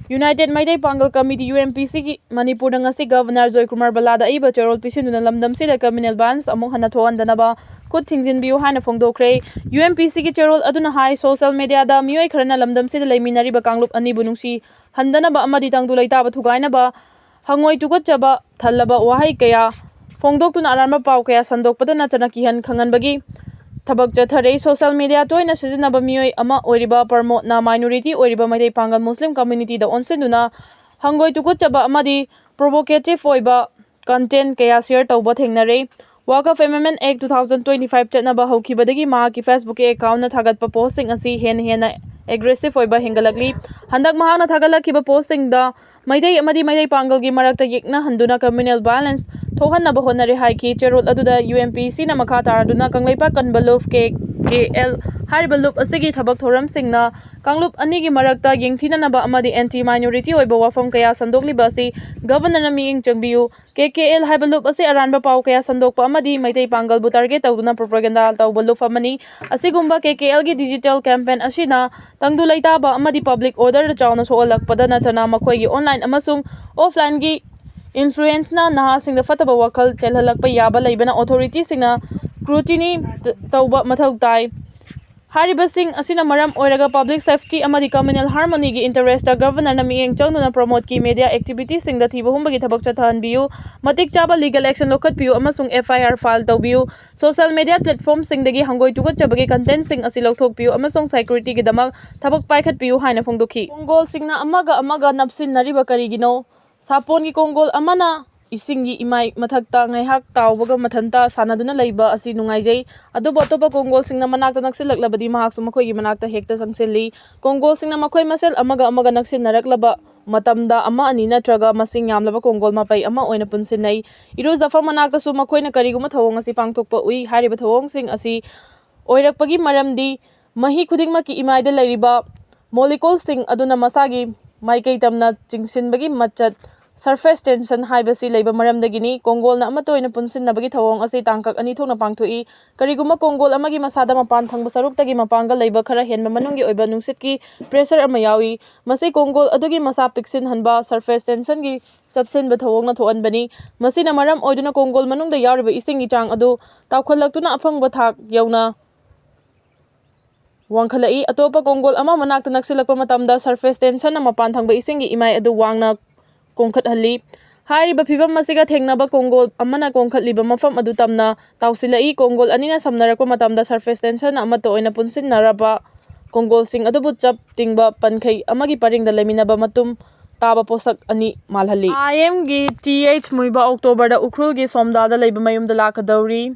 ꯌꯨꯅꯥꯏꯇꯦꯗ ꯃꯩꯇꯩ ꯄꯥꯡꯒꯜ ꯀꯃꯤꯇꯤ, ꯌꯨ ꯑꯦꯝ ꯄꯤ ꯁꯤꯒꯤ ꯃꯅꯤꯄꯨꯔꯗ ꯉꯁꯤ ꯒꯚꯔꯅꯔ ꯖꯣꯏꯀꯨꯃꯥꯔ ꯕꯂꯥꯗ ꯑꯏꯕ ꯆꯦꯔꯣꯜ ꯄꯤꯁꯤꯟꯗꯨꯅ ꯂꯝꯗꯝꯁꯤꯗ ꯀ꯭ꯔꯤꯃꯤꯅꯦꯜ ꯚꯥꯏꯂꯦꯟꯁ ꯑꯃꯨꯛ ꯍꯟꯅ ꯊꯣꯛꯍꯟꯗꯅꯕ ꯈꯨꯠ ꯊꯤꯡꯖꯤꯟꯕꯤꯌꯨ ꯍꯥꯏꯅ ꯐꯣꯡꯗꯣꯛꯈ꯭ꯔꯦ꯫ ꯌꯨ ꯑꯦꯝ ꯄꯤ ꯁꯤꯒꯤ ꯆꯦꯔꯣꯜ ꯑꯗꯨꯅ ꯍꯥꯏ, ꯁꯣꯁꯤꯌꯦꯜ ꯃꯤꯗꯤꯌꯥꯗ ꯃꯤꯑꯣꯏ ꯈꯔꯅ ꯂꯝꯗꯝꯁꯤꯗ ꯂꯩꯃꯤꯟꯅꯔꯤꯕ ꯀꯥꯡꯂꯨꯞ ꯑꯅꯤꯕꯨ ꯅꯨꯡꯁꯤ ꯍꯟꯗꯅꯕ ꯑꯃꯗꯤ ꯇꯪꯗꯨ ꯂꯩꯇꯥꯕ ꯊꯨꯒꯥꯏꯅꯕ ꯍꯪꯒꯣꯏ ꯇꯨꯀꯠꯆꯕ ꯊꯜꯂꯕ ꯋꯥꯍꯩ ꯀꯌꯥ ꯐꯣꯡꯗꯣꯛꯇꯨꯅ ꯑꯔꯥꯟꯕ ꯄꯥꯎ ꯀꯌꯥ ꯁꯟꯗꯣꯛꯄꯗ ꯅꯠꯇꯅ ꯀꯤꯍꯟ ꯈꯪꯍꯟꯕꯒꯤ ꯊꯕꯛ ꯆꯠꯊꯔꯦ꯫ ꯁꯣꯁꯤꯌꯦꯜ ꯃꯤꯗꯤꯌꯥ ꯇꯣꯏꯅ ꯁꯤꯖꯤꯟꯅꯕ ꯃꯤꯑꯣꯏ ꯑꯃ ꯑꯣꯏꯔꯤꯕ ꯄ꯭ꯔꯃꯣꯗꯅ ꯃꯥꯏꯅꯣꯔꯤꯇꯤ ꯑꯣꯏꯔꯤꯕ ꯃꯩꯇꯩ ꯄꯥꯡꯒꯜ ꯃꯨꯁꯂꯤꯝ ꯀꯝꯃ꯭ꯌꯨꯅꯤꯇꯤꯗ ꯑꯣꯟꯁꯤꯟꯗꯨꯅ ꯍꯪꯒꯣꯏ ꯇꯨꯀꯠꯆꯕ ꯑꯃꯗꯤ ꯄ꯭ꯔꯣꯚꯣꯀꯦꯇꯤꯚ ꯑꯣꯏꯕ ꯀꯟꯇꯦꯟ ꯀꯌꯥ ꯁꯤꯌꯔ ꯇꯧꯕ ꯊꯦꯡꯅꯔꯦ꯫ ꯋꯥꯀꯐ ꯑꯦꯃꯦꯟꯃꯦꯟ ꯑꯦꯛ ꯇꯨ ꯊꯥꯎꯖꯟ ꯇ꯭ꯋꯦꯟꯇꯤ ꯐꯥꯏꯚ ꯆꯠꯅꯕ ꯍꯧꯈꯤꯕꯗꯒꯤ ꯃꯍꯥꯛꯀꯤ ꯐꯦꯁꯕꯨꯛꯀꯤ ꯑꯦꯀꯥꯎꯟꯅ ꯊꯥꯒꯠꯄ ꯄꯣꯁꯁꯤꯡ ꯑꯁꯤ ꯍꯦꯟꯅ ꯍꯦꯟꯅ ꯑꯦꯒ꯭ꯔꯦꯁꯤꯚ ꯑꯣꯏꯕ ꯍꯦꯟꯒꯠꯂꯛꯂꯤ꯫ ꯍꯟꯗꯛ ꯃꯍꯥꯛꯅ ꯊꯥꯒꯠꯂꯛꯈꯤꯕ ꯄꯣꯁꯁꯤꯡꯗ ꯃꯩꯇꯩ ꯑꯃꯗꯤ ꯃꯩꯇꯩ ꯄꯥꯡꯒꯜꯒꯤ ꯃꯔꯛꯇ ꯌꯦꯛꯅꯍꯟꯗꯨꯅ ꯀꯝꯃ꯭ꯌꯨꯅꯦꯜ ꯚꯥꯏꯂꯦꯟꯁ ꯊꯣꯛꯍꯟꯅꯕ ꯍꯣꯠꯅꯔꯦ ꯍꯥꯏꯈꯤ꯫ ꯆꯦꯔꯣꯜ ꯑꯗꯨꯗ ꯌꯨ ꯑꯦꯝ ꯄꯤ ꯁꯤꯅ ꯃꯈꯥ ꯇꯥꯔꯗꯨꯅ ꯀꯪꯂꯩꯄꯥꯛ ꯀꯟꯕ ꯂꯨꯞ, ꯀꯦ ꯀꯦ ꯑꯦꯜ, ꯍꯥꯏꯔꯤꯕ ꯂꯨꯞ ꯑꯁꯤꯒꯤ ꯊꯕꯛ ꯊꯧꯔꯝꯁꯤꯡꯅ ꯀꯥꯡꯂꯨꯞ ꯑꯅꯤꯒꯤ ꯃꯔꯛꯇ ꯌꯦꯡꯊꯤꯅꯅꯕ ꯑꯃꯗꯤ ꯑꯦꯟꯇꯤ ꯃꯥꯏꯅꯣꯔꯤꯇꯤ ꯑꯣꯏꯕ ꯋꯥꯐꯝ ꯀꯌꯥ ꯁꯟꯗꯣꯛꯂꯤꯕ ꯑꯁꯤ ꯒꯚꯔꯅꯔꯅ ꯃꯤꯠꯌꯦꯡ ꯆꯪꯕꯤꯌꯨ꯫ ꯀꯦ ꯀꯦ ꯑꯦꯜ ꯍꯥꯏꯕ ꯂꯨꯞ ꯑꯁꯤ ꯑꯔꯥꯟꯕ ꯄꯥꯎ ꯀꯌꯥ ꯁꯟꯗꯣꯛꯄ ꯑꯃꯗꯤ ꯃꯩꯇꯩ ꯄꯥꯡꯒꯜꯕꯨ ꯇꯥꯔꯒꯦꯠ ꯇꯧꯗꯨꯅ ꯄ꯭ꯔꯣꯄꯥꯒꯦꯟꯗꯥ ꯇꯧꯕ ꯂꯨꯞ ꯑꯃꯅꯤ꯫ ꯑꯁꯤꯒꯨꯝꯕ ꯀꯦ ꯀꯦ ꯑꯦꯜꯒꯤ ꯗꯤꯖꯤꯇꯦꯜ ꯀꯦꯝꯄꯦꯟ ꯑꯁꯤꯅ ꯇꯪꯗꯨ ꯂꯩꯇꯥꯕ ꯑꯃꯗꯤ ꯄꯕ꯭ꯂꯤꯛ ꯑꯣꯔꯗꯔꯗ ꯆꯥꯎꯅ ꯁꯣꯛꯍꯜꯂꯛꯄꯗ ꯅꯠꯇꯅ ꯃꯈꯣꯏꯒꯤ ꯑꯣꯟꯂꯥꯏꯟ ꯑꯃꯁꯨꯡ ꯑꯣꯐꯂꯥꯏꯟꯒꯤ ꯏꯟꯐ꯭ꯂꯨꯌꯦꯟꯁꯅ ꯅꯍꯥꯁꯤꯡꯗ ꯐꯠꯇꯕ ꯋꯥꯈꯜ ꯆꯦꯜꯍꯜꯂꯛꯄ ꯌꯥꯕ ꯂꯩꯕꯅ ꯑꯣꯊꯣꯔꯤꯇꯤꯁꯤꯡꯅ scrutiny ꯇꯧꯕ ꯃꯊꯧ ꯇꯥꯏ꯫ ꯍꯥꯏꯔꯤꯕꯁꯤꯡ ꯑꯁꯤꯅ ꯃꯔꯝ ꯑꯣꯏꯔꯒ public safety ꯑꯃꯗꯤ communal harmonyꯒꯤ interestꯇ Governorꯅ ꯃꯤꯠꯌꯦꯡ ꯆꯪꯗꯨꯅ ꯄ꯭ꯔꯃꯣꯗꯀꯤ media activityꯁꯤꯡꯗ ꯊꯤꯕ ꯍꯨꯝꯕꯒꯤ ꯊꯕꯛ ꯆꯠꯊꯍꯟꯕꯤꯌꯨ, ꯃꯇꯤꯛ ꯆꯥꯕ legal action ꯂꯧꯈꯠꯄꯤꯌꯨ ꯑꯃꯁꯨꯡ F I R file ꯇꯧꯕꯤꯌꯨ꯫ Social media platformꯁꯤꯡꯗꯒꯤ ꯍꯪꯒꯣꯏ ꯇꯨꯀꯠꯆꯕꯒꯤ contentꯁꯤꯡ ꯑꯁꯤ ꯂꯧꯊꯣꯛꯄꯤꯌꯨ ꯑꯃꯁꯨꯡ securityꯒꯤꯗꯃꯛ ꯊꯕꯛ ꯄꯥꯏꯈꯠꯄꯤꯌꯨ ꯍꯥꯏꯅ ꯐꯣꯡꯗꯣꯛꯈꯤ꯫ ꯀꯣꯡꯒꯣꯜꯁꯤꯡꯅ ꯑꯃꯒ ꯑꯃꯒ ꯅꯞꯁꯤꯟꯅꯔꯤꯕ ꯀꯔꯤꯒꯤꯅꯣ? ꯁꯥꯄꯣꯟꯒꯤ ꯀꯣꯡꯒꯣꯜ ꯑꯃꯅ ꯏꯁꯤꯡꯒꯤ ꯏꯃꯥꯏ ꯃꯊꯛꯇ ꯉꯥꯏꯍꯥꯛ ꯇꯥꯎꯕꯒ ꯃꯊꯟꯇ ꯁꯥꯟꯅꯗꯨꯅ ꯂꯩꯕ ꯑꯁꯤ ꯅꯨꯡꯉꯥꯏꯖꯩ, ꯑꯗꯨꯕꯨ ꯑꯇꯣꯞꯄ ꯀꯣꯡꯒꯣꯜꯁꯤꯡꯅ ꯃꯅꯥꯛꯇ ꯅꯛꯁꯤꯜꯂꯛꯂꯕꯗꯤ ꯃꯍꯥꯛꯁꯨ ꯃꯈꯣꯏꯒꯤ ꯃꯅꯥꯛꯇ ꯍꯦꯛꯇ ꯆꯪꯁꯤꯜꯂꯤ꯫ ꯀꯣꯡꯒꯣꯜꯁꯤꯡꯅ ꯃꯈꯣꯏ ꯃꯁꯦꯜ ꯑꯃꯒ ꯑꯃꯒ ꯅꯛꯁꯤꯟꯅꯔꯛꯂꯕ ꯃꯇꯝꯗ ꯑꯃ ꯑꯅꯤ ꯅꯠꯇ꯭ꯔꯒ ꯃꯁꯤꯡ ꯌꯥꯝꯂꯕ ꯀꯣꯡꯒꯣꯜ ꯃꯄꯩ ꯑꯃ ꯑꯣꯏꯅ ꯄꯨꯟꯁꯤꯟꯅꯩ꯫ ꯏꯔꯨꯖꯐꯝ ꯃꯅꯥꯛꯇꯁꯨ ꯃꯈꯣꯏꯅ ꯀꯔꯤꯒꯨꯝꯕ ꯊꯧꯑꯣꯡ ꯑꯁꯤ ꯄꯥꯡꯊꯣꯛꯄ ꯎꯏ꯫ ꯍꯥꯏꯔꯤꯕ ꯊꯧꯑꯣꯡꯁꯤꯡ ꯑꯁꯤ ꯑꯣꯏꯔꯛꯄꯒꯤ ꯃꯔꯝꯗꯤ ꯃꯍꯤ ꯈꯨꯗꯤꯡꯃꯛꯀꯤ ꯏꯃꯥꯏꯗ ꯂꯩꯔꯤꯕ moleculeꯁꯤꯡ ꯑꯗꯨꯅ ꯃꯁꯥꯒꯤ ꯃꯥꯏꯀꯩ ꯇꯝꯅ ꯆꯤꯡꯁꯤꯟꯕꯒꯤ ꯃꯆꯠ, surface tension ꯍꯥꯏꯕꯁꯤ ꯂꯩꯕ ꯃꯔꯝꯗꯒꯤꯅꯤ꯫ ꯀꯣꯡꯒꯣꯜꯅ ꯑꯃꯠꯇ ꯑꯣꯏꯅ ꯄꯨꯟꯁꯤꯟꯅꯕꯒꯤ ꯊꯧꯑꯣꯡ ꯑꯁꯤ ꯇꯥꯡꯀꯛ ꯑꯅꯤ ꯊꯣꯛꯅ ꯄꯥꯡꯊꯣꯛꯏ꯫ ꯀꯔꯤꯒꯨꯝꯕ ꯀꯣꯡꯒꯣꯜ ꯑꯃꯒꯤ ꯃꯁꯥꯗ ꯃꯄꯥꯟ ꯊꯪꯕ ꯁꯔꯨꯛꯇꯒꯤ ꯃꯄꯥꯡꯒꯜ ꯂꯩꯕ ꯈꯔ ꯍꯦꯟꯕ ꯃꯅꯨꯡꯒꯤ ꯑꯣꯏꯕ ꯅꯨꯡꯁꯤꯠꯀꯤ pressure ꯑꯃ ꯌꯥꯎꯏ, ꯃꯁꯤ ꯀꯣꯡꯒꯣꯜ ꯑꯗꯨꯒꯤ ꯃꯁꯥ ꯄꯤꯛꯁꯤꯟꯍꯟꯕ, surface tensionꯒꯤ ꯆꯞꯁꯤꯟꯕ ꯊꯧꯑꯣꯡꯅ ꯊꯣꯛꯍꯟꯕꯅꯤ꯫ ꯃꯁꯤꯅ ꯃꯔꯝ ꯑꯣꯏꯗꯨꯅ ꯀꯣꯡꯒꯣꯜ ꯃꯅꯨꯡꯗ ꯌꯥꯎꯔꯤꯕ ꯏꯁꯤꯡꯒꯤ ꯆꯥꯡ ꯑꯗꯨ ꯇꯥꯎꯈꯠꯂꯛꯇꯨꯅ ꯑꯐꯪꯕ ꯊꯥꯛ ꯌꯧꯅ ꯋꯥꯡꯈꯠꯂꯛꯏ꯫ ꯑꯇꯣꯞꯄ ꯀꯣꯡꯒꯣꯜ ꯑꯃ ꯃꯅꯥꯛꯇ ꯅꯛꯁꯤꯜꯂꯛꯄ ꯃꯇꯝꯗ surface tensionꯅ ꯃꯄꯥꯟ ꯊꯪꯕ ꯏꯁꯤꯡꯒꯤ ꯏꯃꯥꯏ ꯑꯗꯨ ꯋꯥꯡꯅ ꯀꯣꯡꯈꯠꯍꯜꯂꯤ꯫ ꯍꯥꯏꯔꯤꯕ ꯐꯤꯚꯝ ꯑꯁꯤꯒ ꯊꯦꯡꯅꯕ ꯀꯣꯡꯒꯣꯜ ꯑꯃꯅ ꯀꯣꯡꯈꯠꯂꯤꯕ ꯃꯐꯝ ꯑꯗꯨ ꯇꯝꯅ ꯇꯥꯎꯁꯤꯜꯂꯛꯏ꯫ ꯀꯣꯡꯒꯣꯜ ꯑꯅꯤꯅ ꯁꯝꯅꯔꯛꯄ ꯃꯇꯝꯗ surface tensionꯅ ꯑꯃꯠꯇ ꯑꯣꯏꯅ ꯄꯨꯟꯁꯤꯟꯅꯔꯕ ꯀꯣꯡꯒꯣꯜꯁꯤꯡ ꯑꯗꯨꯕꯨ ꯆꯞ ꯇꯤꯡꯕ ꯄꯟꯈꯩ ꯑꯃꯒꯤ ꯄꯔꯤꯡꯗ ꯂꯩꯃꯤꯟꯅꯕ ꯃꯇꯨꯡ ꯇꯥꯕ ꯄꯣꯠꯁꯛ ꯑꯅꯤ ꯃꯥꯜꯍꯜꯂꯤ꯫ I M ꯒꯤ T H ꯃꯨꯏꯕ Octoberꯗ ꯎꯈ꯭ꯔꯨꯜꯒꯤ ꯁꯣꯝꯗꯥꯗ ꯂꯩꯕ ꯃꯌꯨꯝꯗ ꯂꯥꯛꯀꯗꯧꯔꯤ꯫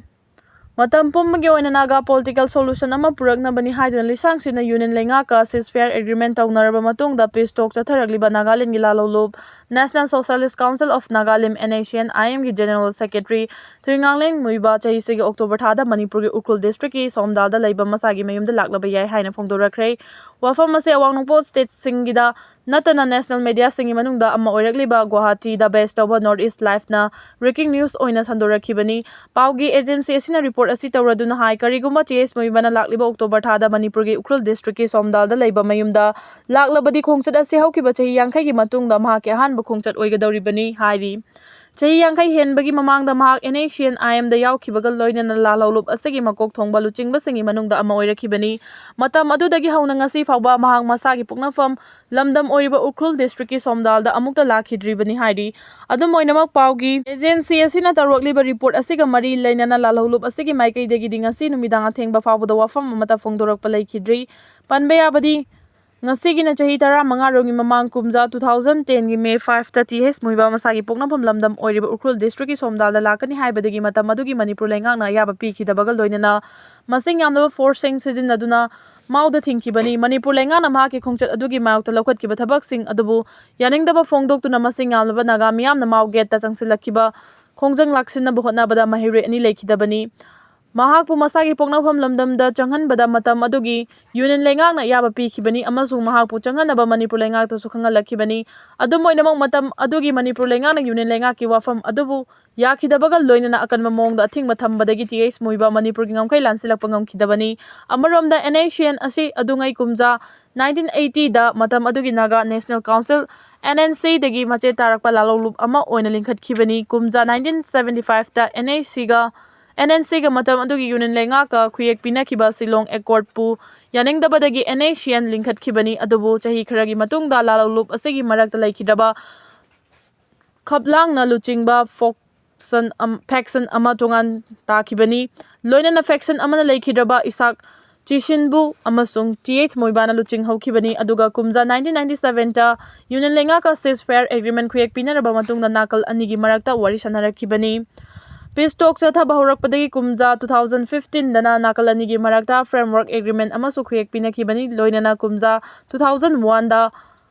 ꯃꯇꯝ ꯄꯨꯝꯕꯒꯤ ꯑꯣꯏꯅ ꯅꯥꯒꯥ political solution ꯑꯃ ꯄꯨꯔꯛꯅꯕꯅꯤ ꯍꯥꯏꯗꯨꯅ ꯂꯤꯁꯥꯡꯁꯤꯟꯅ Union ꯂꯩꯉꯥꯛꯀ ceasefire agreement ꯇꯧꯅꯔꯕ ꯃꯇꯨꯡꯗ peace talk ꯆꯠꯊꯔꯛꯂꯤꯕ ꯅꯥꯒꯥꯂꯦꯟꯒꯤ ꯂꯥꯂꯣꯡꯂꯨꯞ National Socialist Council of Nagalim, N S C N I M ꯒꯤ General Secretary ꯊꯨꯏꯉꯥꯡꯂꯦꯡ ꯃꯨꯏꯕ ꯆꯍꯤꯁꯤꯒꯤ October ꯊꯥꯗ ꯃꯅꯤꯄꯨꯔꯒꯤ ꯎꯈ꯭ꯔꯨꯜ districtꯀꯤ ꯁꯣꯝꯗꯥꯜꯗ ꯂꯩꯕ ꯃꯁꯥꯒꯤ ꯃꯌꯨꯝꯗ ꯂꯥꯛꯂꯕ ꯌꯥꯏ ꯍꯥꯏꯅ ꯐꯣꯡꯗꯣꯔꯛꯈ꯭ꯔꯦ꯫ ꯋꯥꯐꯝ ꯑꯁꯤ ꯑꯋꯥꯡ ꯅꯣꯡꯄꯣꯛ stateꯁꯤꯡꯒꯤꯗ ꯅꯠꯇꯅ national mediaꯁꯤꯡꯒꯤ ꯃꯅꯨꯡꯗ ꯑꯃ ꯑꯣꯏꯔꯛꯂꯤꯕ ꯒꯨꯋꯥꯍꯥꯇꯤꯗ base ꯇꯧꯕ North East Liveꯅ breaking news ꯑꯣꯏꯅ ꯁꯟꯗꯣꯔꯛꯈꯤꯕꯅꯤ꯫ ꯄꯥꯎꯒꯤ agency ꯑꯁꯤꯅ report ꯑꯁꯤ ꯇꯧꯔꯗꯨꯅ ꯍꯥꯏ, ꯀꯔꯤꯒꯨꯝꯕ T H ꯃꯨꯏꯕꯅ ꯂꯥꯛꯂꯤꯕ October ꯊꯥꯗ ꯃꯅꯤꯄꯨꯔꯒꯤ ꯎꯈ꯭ꯔꯨꯜ districtꯀꯤ ꯁꯣꯝꯗꯥꯜꯗ ꯂꯩꯕ ꯃꯌꯨꯝꯗ ꯂꯥꯛꯂꯕꯗꯤ ꯈꯣꯡꯆꯠ ꯑꯁꯤ ꯍꯧꯈꯤꯕ ꯆꯍꯤ ꯌꯥꯡꯈꯩꯒꯤ ꯃꯇꯨꯡꯗ ꯃꯍꯥꯛꯀꯤ ꯑꯍꯥꯟꯕ ꯈꯣꯡꯆꯠ ꯑꯣꯏꯒꯗꯧꯔꯤꯕꯅꯤ ꯍꯥꯏꯔꯤ꯫ ꯆꯍꯤ ꯌꯥꯡꯈꯩ ꯍꯦꯟꯕꯒꯤ ꯃꯃꯥꯡꯗ ꯃꯍꯥꯛ NSCN-IM-ꯗ ꯌꯥꯎꯈꯤꯕꯒ ꯂꯣꯏꯅꯅ ꯂꯥꯜꯍꯧꯂꯨꯞ ꯑꯁꯤꯒꯤ ꯃꯀꯣꯛ ꯊꯣꯡꯕ ꯂꯨꯆꯤꯡꯕꯁꯤꯡꯒꯤ ꯃꯅꯨꯡꯗ ꯑꯃ ꯑꯣꯏꯔꯛꯈꯤꯕꯅꯤ꯫ ꯃꯇꯝ ꯑꯗꯨꯗꯒꯤ ꯍꯧꯅ ꯉꯁꯤ ꯐꯥꯎꯕ ꯃꯍꯥꯛ ꯃꯁꯥꯒꯤ ꯄꯣꯛꯅꯐꯝ ꯂꯝꯗꯝ ꯑꯣꯏꯔꯤꯕ ꯎꯈ꯭ꯔꯨꯜ district-ꯀꯤ ꯁꯣꯝꯗꯥꯜꯗ ꯑꯃꯨꯛꯇ ꯂꯥꯛꯈꯤꯗ꯭ꯔꯤꯕꯅꯤ ꯍꯥꯏꯔꯤ꯫ ꯑꯗꯨꯝ ꯑꯣꯏꯅꯃꯛ, ꯄꯥꯎꯒꯤ agency ꯑꯁꯤꯅ ꯇꯧꯔꯛꯂꯤꯕ report ꯑꯁꯤꯒ ꯃꯔꯤ ꯂꯩꯅꯅ ꯂꯥꯜꯍꯧꯂꯨꯞ ꯑꯁꯤꯒꯤ ꯃꯥꯏꯀꯩꯗꯒꯤꯗꯤ ꯉꯁꯤ ꯅꯨꯃꯤꯗꯥꯡ ꯑꯊꯦꯡꯕ ꯐꯥꯎꯕꯗ ꯋꯥꯐꯝ ꯑꯃꯠꯇ ꯐꯣꯡꯗꯣꯔꯛꯄ ꯂꯩꯈꯤꯗ꯭ꯔꯤ꯫ ꯄꯟꯕ ꯌꯥꯕꯗꯤ, ꯉꯁꯤꯒꯤꯅ ꯆꯍꯤ ꯇꯔꯥꯃꯉꯥ ꯔꯣꯝꯒꯤ ꯃꯃꯥꯡ, ꯀꯨꯝꯖꯥ two thousand ten-ꯒꯤ May five-ꯇ Th ꯃꯨꯏꯕꯥ ꯃꯁꯥꯒꯤ ꯄꯣꯛꯅꯐꯝ ꯂꯝꯗꯝ ꯑꯣꯏꯔꯤꯕ ꯎꯈ꯭ꯔꯨꯜ district-ꯀꯤ ꯁꯣꯝꯗꯥꯜꯗ ꯂꯥꯛꯀꯅꯤ ꯍꯥꯏꯕꯗꯒꯤ ꯃꯇꯝ ꯑꯗꯨꯒꯤ ꯃꯅꯤꯄꯨꯔ ꯂꯩꯉꯥꯛꯅ ꯑꯌꯥꯕ ꯄꯤꯈꯤꯗꯕꯒ ꯂꯣꯏꯅꯅ ꯃꯁꯤꯡ ꯌꯥꯝꯂꯕ force-ꯁꯤꯡ ꯁꯤꯖꯤꯟꯅꯗꯨꯅ ꯃꯥꯎꯗ ꯊꯤꯡꯈꯤꯕꯅꯤ꯫ ꯃꯅꯤꯄꯨꯔ ꯂꯩꯉꯥꯛꯅ ꯃꯍꯥꯛꯀꯤ ꯈꯣꯡꯆꯠ ꯑꯗꯨꯒꯤ ꯃꯥꯌꯣꯛꯇ ꯂꯧꯈꯠꯈꯤꯕ ꯊꯕꯛꯁꯤꯡ ꯑꯗꯨꯕꯨ ꯌꯥꯅꯤꯡꯗꯕ ꯐꯣꯡꯗꯣꯛꯇꯨꯅ ꯃꯁꯤꯡ ꯌꯥꯝꯂꯕ ꯅꯥꯒꯥ ꯃꯤꯌꯥꯝꯅ ꯃꯥꯎ gate-ꯇ ꯆꯪꯁꯤꯜꯂꯛꯈꯤꯕ ꯈꯣꯡꯖꯪ ꯂꯥꯛꯁꯤꯟꯅꯕ ꯍꯣꯠꯅꯕꯗ ꯃꯍꯩꯔꯣꯏ ꯑꯅꯤ ꯂꯩꯈꯤꯗꯕꯅꯤ꯫ ꯃꯍꯥꯛꯄꯨ ꯃꯁꯥꯒꯤ ꯄꯣꯛꯅꯐꯝ ꯂꯝꯗꯝꯗ ꯆꯪꯍꯟꯕꯗ ꯃꯇꯝ ꯑꯗꯨꯒꯤ Union ꯂꯩꯉꯥꯛꯅ ꯑꯌꯥꯕ ꯄꯤꯈꯤꯕꯅꯤ ꯑꯃꯁꯨꯡ ꯃꯍꯥꯛꯄꯨ ꯆꯪꯍꯟꯅꯕ ꯃꯅꯤꯄꯨꯔ ꯂꯩꯉꯥꯛꯇꯁꯨ ꯈꯪꯍꯜꯂꯛꯈꯤꯕꯅꯤ꯫ ꯑꯗꯨꯝ ꯑꯣꯏꯅꯃꯛ, ꯃꯇꯝ ꯑꯗꯨꯒꯤ ꯃꯅꯤꯄꯨꯔ ꯂꯩꯉꯥꯛꯅ Union ꯂꯩꯉꯥꯛꯀꯤ ꯋꯥꯐꯝ ꯑꯗꯨꯕꯨ ꯌꯥꯈꯤꯗꯕꯒ ꯂꯣꯏꯅꯅ ꯑꯀꯟꯕ ꯃꯑꯣꯡꯗ ꯑꯊꯤꯡꯕ ꯊꯝꯕꯗꯒꯤ Th ꯃꯨꯏꯕꯥ ꯃꯅꯤꯄꯨꯔꯒꯤ ꯉꯝꯈꯩ ꯂꯥꯟꯁꯤꯜꯂꯛꯄ ꯉꯝꯈꯤꯗꯕꯅꯤ꯫ ꯑꯃꯔꯣꯝꯗ, NSCN ꯑꯁꯤ ꯑꯗꯨꯉꯩ ꯀꯨꯝꯖꯥ nineteen eighty-ꯗ ꯃꯇꯝ ꯑꯗꯨꯒꯤ Naga National Council, NNC-ꯗꯒꯤ ꯃꯆꯦꯠ ꯇꯥꯔꯛꯄ ꯂꯥꯜꯍꯧꯂꯨꯞ ꯑꯃ ꯑꯣꯏꯅ ꯂꯤꯡꯈꯠꯈꯤꯕꯅꯤ꯫ ꯀꯨꯝꯖꯥ nineteen seventy-five-ꯇ NSC-ꯒ, NNC-ꯒ ꯃꯇꯝ ꯑꯗꯨꯒꯤ Union ꯂꯩꯉꯥꯛꯀ ꯈꯨꯌꯦꯛ ꯄꯤꯅꯈꯤꯕ Shillong Accord-ꯄꯨ ꯌꯥꯅꯤꯡꯗꯕꯗꯒꯤ NSCN ꯂꯤꯡꯈꯠꯈꯤꯕꯅꯤ꯫ ꯑꯗꯨꯕꯨ ꯆꯍꯤ ꯈꯔꯒꯤ ꯃꯇꯨꯡꯗ ꯂꯥꯜꯍꯧꯂꯨꯞ ꯑꯁꯤꯒꯤ ꯃꯔꯛꯇ ꯂꯩꯈꯤꯗ꯭ꯔꯕ ꯈꯞꯂꯥꯡꯅ ꯂꯨꯆꯤꯡꯕ faction ꯑꯝ-, faction ꯑꯃ ꯇꯣꯉꯥꯟ ꯇꯥꯈꯤꯕꯅꯤ꯫ ꯂꯣꯏꯅꯅ faction ꯑꯃꯅ ꯂꯩꯈꯤꯗ꯭ꯔꯕ ꯏꯁꯥꯛ ꯆꯤꯁꯤꯟꯕꯨ ꯑꯃꯁꯨꯡ Th ꯃꯣꯏꯕꯥꯅ ꯂꯨꯆꯤꯡꯍꯧꯈꯤꯕꯅꯤ꯫ ꯑꯗꯨꯒ ꯀꯨꯝꯖꯥ nineteen ninety-seven-ꯇ Union ꯂꯩꯉꯥꯛꯀ ceasefire agreement ꯈꯨꯌꯦꯛ ꯄꯤꯅꯔꯕ ꯃꯇꯨꯡꯗ ꯅꯥꯀꯜ ꯑꯅꯤꯒꯤ ꯃꯔꯛꯇ ꯋꯥꯔꯤ ꯁꯥꯟꯅꯔꯛꯈꯤꯕꯅꯤ꯫ Peace talk ꯆꯠꯊꯕ ꯍꯧꯔꯛꯄꯗꯒꯤ ꯀꯨꯝꯖꯥ two thousand fifteen-ꯗꯅ ꯅꯥꯀꯜ ꯑꯅꯤꯒꯤ ꯃꯔꯛꯇ framework agreement ꯑꯃꯁꯨ ꯈꯨꯌꯦꯛ ꯄꯤꯅꯈꯤꯕꯅꯤ꯫ ꯂꯣꯏꯅꯅ ꯀꯨꯝꯖꯥ two thousand one-ꯗ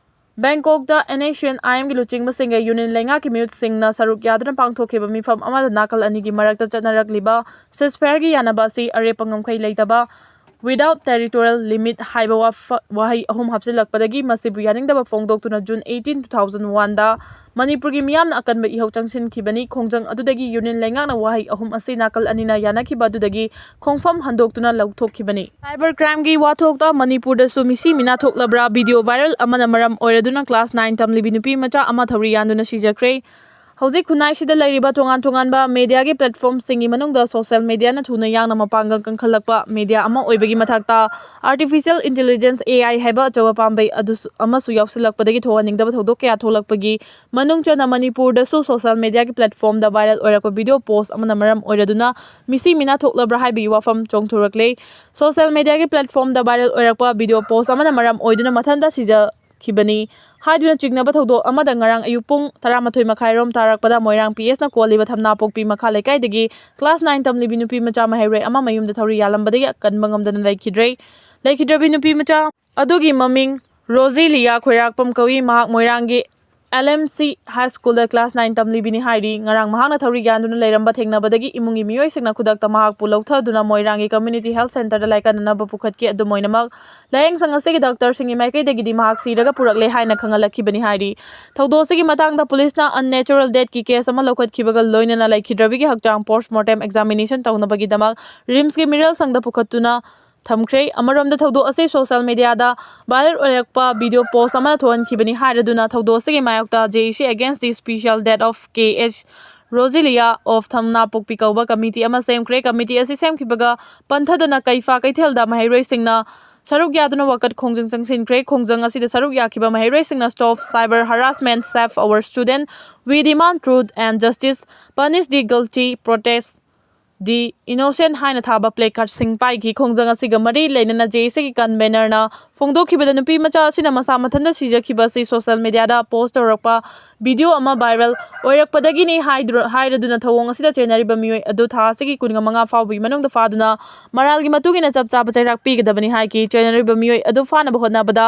ꯕꯦꯡꯀꯣꯛꯇ NSCN-IM-ꯒꯤ ꯂꯨꯆꯤꯡꯕꯁꯤꯡꯒ Union ꯂꯩꯉꯥꯛꯀꯤ ꯃꯤꯍꯨꯠꯁꯤꯡꯅ ꯁꯔꯨꯛ ꯌꯥꯗꯨꯅ ꯄꯥꯡꯊꯣꯛꯈꯤꯕ ꯃꯤꯐꯝ ꯑꯃꯗ ꯅꯥꯀꯜ ꯑꯅꯤꯒꯤ ꯃꯔꯛꯇ ꯆꯠꯅꯔꯛꯂꯤꯕ ceasefire-ꯒꯤ ꯌꯥꯅꯕ ꯑꯁꯤ ꯑꯔꯦꯞꯄ ꯉꯝꯈꯩ ꯂꯩꯇꯕ, without territorial limit ꯍꯥꯏꯕ ꯋꯥꯐ-, ꯋꯥꯍꯩ ꯑꯍꯨꯝ ꯍꯥꯞꯆꯤꯜꯂꯛꯄꯗꯒꯤ ꯃꯁꯤꯕꯨ ꯌꯥꯅꯤꯡꯗꯕ ꯐꯣꯡꯗꯣꯛꯇꯨꯅ June eighteen, two thousand one-ꯗ ꯃꯅꯤꯄꯨꯔꯒꯤ ꯃꯤꯌꯥꯝꯅ ꯑꯀꯟꯕ ꯏꯍꯧ ꯆꯪꯁꯤꯟꯈꯤꯕꯅꯤ꯫ ꯈꯣꯡꯖꯪ ꯑꯗꯨꯗꯒꯤ Union ꯂꯩꯉꯥꯛꯅ ꯋꯥꯍꯩ ꯑꯍꯨꯝ ꯑꯁꯤ ꯅꯥꯀꯜ ꯑꯅꯤꯅ ꯌꯥꯅꯈꯤꯕ ꯑꯗꯨꯗꯒꯤ ꯈꯣꯡꯐꯝ ꯍꯟꯗꯣꯛꯇꯨꯅ ꯂꯧꯊꯣꯛꯈꯤꯕꯅꯤ꯫ Cyber crime-ꯒꯤ ꯋꯥꯊꯣꯛꯇ ꯃꯅꯤꯄꯨꯔꯗꯁꯨ ꯃꯤꯁꯤ ꯃꯤꯅꯥ ꯊꯣꯛꯂꯕ꯭ꯔꯥ? Video viral ꯑꯃꯅ ꯃꯔꯝ ꯑꯣꯏꯔꯗꯨꯅ class nine ꯇꯝꯂꯤꯕꯤ ꯅꯨꯄꯤ ꯃꯆꯥ ꯑꯃ ꯊꯧꯔꯤ ꯌꯥꯟꯗꯨꯅ ꯁꯤꯖꯈ꯭ꯔꯦ꯫ ꯍꯧꯖꯤꯛ ꯈꯨꯟꯅꯥꯏꯁꯤꯗ ꯂꯩꯔꯤꯕ ꯇꯣꯉꯥꯟ ꯇꯣꯉꯥꯟꯕ ꯃꯦꯗꯤꯌꯥꯒꯤ ꯄ꯭ꯂꯦꯠꯐꯣꯝꯁꯤꯡꯒꯤ ꯃꯅꯨꯡꯗ ꯁꯣꯁꯤꯌꯦꯜ ꯃꯦꯗꯤꯌꯥꯅ ꯊꯨꯅ ꯌꯥꯡꯅ ꯃꯄꯥꯡꯒꯜ ꯀꯟꯈꯠꯂꯛꯄ ꯃꯦꯗꯤꯌꯥ ꯑꯃ ꯑꯣꯏꯕꯒꯤ ꯃꯊꯛꯇ, ꯑꯥꯔꯇꯤꯐꯤꯁꯤꯌꯦꯜ ꯏꯟꯇꯦꯂꯤꯖꯦꯟꯁ, ꯑꯦ ꯑꯥꯏ, ꯍꯥꯏꯕ ꯑꯆꯧꯕ ꯄꯥꯝꯕꯩ ꯑꯗꯨꯁꯨ, ꯑꯃꯁꯨ ꯌꯥꯎꯁꯤꯜꯂꯛꯄꯗꯒꯤ ꯊꯣꯛꯍꯟꯅꯤꯡꯗꯕ ꯊꯧꯗꯣꯛ ꯀꯌꯥ ꯊꯣꯛꯂꯛꯄꯒꯤ ꯃꯅꯨꯡ ꯆꯟꯅ ꯃꯅꯤꯄꯨꯔꯗꯁꯨ ꯁꯣꯁꯤꯌꯦꯜ ꯃꯦꯗꯤꯌꯥꯒꯤ ꯄ꯭ꯂꯦꯠꯐꯣꯝꯗ ꯚꯥꯏꯔꯦꯜ ꯑꯣꯏꯔꯛꯄ ꯚꯤꯗꯤꯑꯣ ꯄꯣꯁ ꯑꯃꯅ ꯃꯔꯝ ꯑꯣꯏꯔꯗꯨꯅ ꯃꯤꯁꯤ ꯃꯤꯅꯥ ꯊꯣꯛꯂꯕ꯭ꯔꯥ ꯍꯥꯏꯕꯒꯤ ꯋꯥꯐꯝ ꯆꯣꯡꯊꯣꯔꯛꯂꯦ꯫ ꯁꯣꯁꯤꯌꯦꯜ ꯃꯦꯗꯤꯌꯥꯒꯤ ꯄ꯭ꯂꯦꯠꯐꯣꯝꯗ ꯚꯥꯏꯔꯦꯜ ꯑꯣꯏꯔꯛꯄ ꯚꯤꯗꯤꯑꯣ ꯄꯣꯁ ꯑꯃꯅ ꯃꯔꯝ ꯑꯣꯏꯗꯨꯅ ꯃꯊꯟꯇ ꯁꯤꯖꯈꯤꯕꯅꯤ ꯍꯥꯏꯗꯨꯅ ꯆꯤꯡꯅꯕ ꯊꯧꯗꯣꯛ ꯑꯃꯗ ꯉꯔꯥꯡ ꯑꯌꯨꯛ ꯄꯨꯡ ꯇꯔꯥꯃꯥꯊꯣꯏ ꯃꯈꯥꯏꯔꯣꯝ ꯇꯥꯔꯛꯄꯗ ꯃꯣꯏꯔꯥꯡ ꯄꯤ ꯑꯦꯁꯅ ꯀꯣꯜꯂꯤꯕ ꯊꯝꯅꯥꯄꯣꯛꯄꯤ ꯃꯈꯥ ꯂꯩꯀꯥꯏꯗꯒꯤ ꯀ꯭ꯂꯥꯁ ꯅꯥꯏꯟ ꯇꯝꯂꯤꯕꯤ ꯅꯨꯄꯤ ꯃꯆꯥ ꯃꯍꯩꯔꯣꯏ ꯑꯃ ꯃꯌꯨꯝꯗ ꯊꯧꯔꯤ ꯌꯥꯜꯂꯝꯕꯗꯒꯤ ꯀꯟꯕ ꯉꯝꯗꯅ ꯂꯩꯈꯤꯗ꯭ꯔꯦ꯫ ꯂꯩꯈꯤꯗ꯭ꯔꯕꯤ ꯅꯨꯄꯤ ꯃꯆꯥ ꯑꯗꯨꯒꯤ ꯃꯃꯤꯡ ꯔꯣꯖꯤꯂꯤꯌꯥ ꯈꯣꯏꯔꯥꯛꯄꯝ ꯀꯧꯏ꯫ ꯃꯍꯥꯛ ꯃꯣꯏꯔꯥꯡꯒꯤ ꯑꯦꯜ ꯑꯦꯝ ꯁꯤ ꯍꯥꯏ ꯁ꯭ꯀꯨꯜꯗ ꯀ꯭ꯂꯥꯁ ꯅꯥꯏꯟ ꯇꯝꯂꯤꯕꯤꯅꯤ ꯍꯥꯏꯔꯤ꯫ ꯉꯔꯥꯡ ꯃꯍꯥꯛꯅ ꯊꯧꯔꯤ ꯌꯥꯟꯗꯨꯅ ꯂꯩꯔꯝꯕ ꯊꯦꯡꯅꯕꯗꯒꯤ ꯏꯃꯨꯡꯒꯤ ꯃꯤꯑꯣꯏꯁꯤꯡꯅ ꯈꯨꯗꯛꯇ ꯃꯍꯥꯛꯄꯨ ꯂꯧꯊꯗꯨꯅ ꯃꯣꯏꯔꯥꯡꯒꯤ ꯀꯝꯃ꯭ꯌꯨꯅꯤꯇꯤ ꯍꯦꯜꯊ ꯁꯦꯟꯇꯔꯗ ꯂꯥꯏꯀꯠꯅꯅꯕ ꯄꯨꯈꯠꯈꯤ꯫ ꯑꯗꯨꯝ ꯑꯣꯏꯅꯃꯛ, ꯂꯥꯌꯦꯡꯁꯪ ꯑꯁꯤꯒꯤ ꯗꯥꯛꯇꯔꯁꯤꯡꯒꯤ ꯃꯥꯏꯀꯩꯗꯒꯤꯗꯤ ꯃꯍꯥꯛ ꯁꯤꯔꯒ ꯄꯨꯔꯛꯂꯦ ꯍꯥꯏꯅ ꯈꯪꯍꯜꯂꯛꯈꯤꯕꯅꯤ ꯍꯥꯏꯔꯤ꯫ ꯊꯧꯗꯣꯛ ꯑꯁꯤꯒꯤ ꯃꯇꯥꯡꯗ ꯄꯨꯂꯤꯁꯅ ꯑꯟꯅꯦꯆꯔꯦꯜ ꯗꯦꯠꯀꯤ ꯀꯦꯁ ꯑꯃ ꯂꯧꯈꯠꯈꯤꯕꯒ ꯂꯣꯏꯅꯅ ꯂꯩꯈꯤꯗ꯭ꯔꯕꯤꯒꯤ ꯍꯛꯆꯥꯡ ꯄꯣꯁꯠꯃꯣꯔꯇꯦꯝ ꯑꯦꯛꯖꯥꯃꯤꯅꯦꯁꯟ ꯇꯧꯅꯕꯒꯤꯗꯃꯛ ꯔꯤꯝꯁꯀꯤ ꯃꯤꯔꯦꯜ ꯁꯪꯗ ꯄꯨꯈꯠꯇꯨꯅ ꯊꯝꯈ꯭ꯔꯦ꯫ ꯑꯃꯔꯣꯝꯗ, ꯊꯧꯗꯣꯛ ꯑꯁꯤ ꯁꯣꯁꯤꯌꯦꯜ ꯃꯦꯗꯤꯌꯥꯗ ꯚꯥꯏꯔꯦꯜ ꯑꯣꯏꯔꯛꯄ ꯚꯤꯗꯤꯑꯣ ꯄꯣꯁ ꯑꯃꯅ ꯊꯣꯛꯍꯟꯈꯤꯕꯅꯤ ꯍꯥꯏꯔꯗꯨꯅ ꯊꯧꯗꯣꯛ ꯑꯁꯤꯒꯤ ꯃꯥꯌꯣꯛꯇ J A C Against the Special Death of K H Roselia of ꯊꯝꯅꯥꯄꯣꯛꯄꯤ ꯀꯧꯕ ꯀꯃꯤꯇꯤ ꯑꯃ ꯁꯦꯝꯈ꯭ꯔꯦ꯫ ꯀꯃꯤꯇꯤ ꯑꯁꯤ ꯁꯦꯝꯈꯤꯕꯒ ꯄꯟꯊꯗꯅ ꯀꯩꯐꯥ ꯀꯩꯊꯦꯜꯗ ꯃꯍꯩꯔꯣꯏꯁꯤꯡꯅ ꯁꯔꯨꯛ ꯌꯥꯗꯨꯅ ꯋꯥꯀꯠ ꯈꯣꯡꯖꯪ ꯆꯪꯁꯤꯟꯈ꯭ꯔꯦ꯫ ꯈꯣꯡꯖꯪ ꯑꯁꯤꯗ ꯁꯔꯨꯛ ꯌꯥꯈꯤꯕ ꯃꯍꯩꯔꯣꯏꯁꯤꯡꯅ Stop Cyber Harassment, Save Our Student, We Demand Truth and Justice, Punish the Guilty, Protest the Innocent ꯍꯥꯏꯅ ꯊꯥꯕ placardꯁꯤꯡ ꯄꯥꯏꯈꯤ꯫ ꯈꯣꯡꯖꯪ ꯑꯁꯤꯒ ꯃꯔꯤ ꯂꯩꯅꯅ J A Cꯒꯤ convenorꯅ ꯐꯣꯡꯗꯣꯛꯈꯤꯕꯗ, ꯅꯨꯄꯤ ꯃꯆꯥ ꯑꯁꯤꯅ ꯃꯁꯥ ꯃꯊꯟꯇ ꯁꯤꯖꯈꯤꯕ ꯑꯁꯤ ꯁꯣꯁꯤꯌꯦꯜ ꯃꯦꯗꯤꯌꯥꯗ ꯄꯣꯁ ꯇꯧꯔꯛꯄ ꯚꯤꯗꯤꯑꯣ ꯑꯃ ꯚꯥꯏꯔꯦꯜ ꯑꯣꯏꯔꯛꯄꯗꯒꯤꯅꯤ ꯍꯥꯏꯗꯨ-, ꯍꯥꯏꯔꯗꯨꯅ ꯊꯧꯑꯣꯡ ꯑꯁꯤꯗ ꯆꯦꯟꯅꯔꯤꯕ ꯃꯤꯑꯣꯏ ꯑꯗꯨ ꯊꯥ ꯑꯁꯤꯒꯤ ꯀꯨꯟꯃꯉꯥ ꯐꯥꯎꯕꯒꯤ ꯃꯅꯨꯡꯗ ꯐꯥꯗꯨꯅ ꯃꯔꯥꯜꯒꯤ ꯃꯇꯨꯡ ꯏꯟꯅ ꯆꯞ ꯆꯥꯕ ꯆꯩꯔꯥꯛ ꯄꯤꯒꯗꯕꯅꯤ ꯍꯥꯏꯈꯤ꯫ ꯆꯦꯟꯅꯔꯤꯕ ꯃꯤꯑꯣꯏ ꯑꯗꯨ ꯐꯥꯅꯕ ꯍꯣꯠꯅꯕꯗ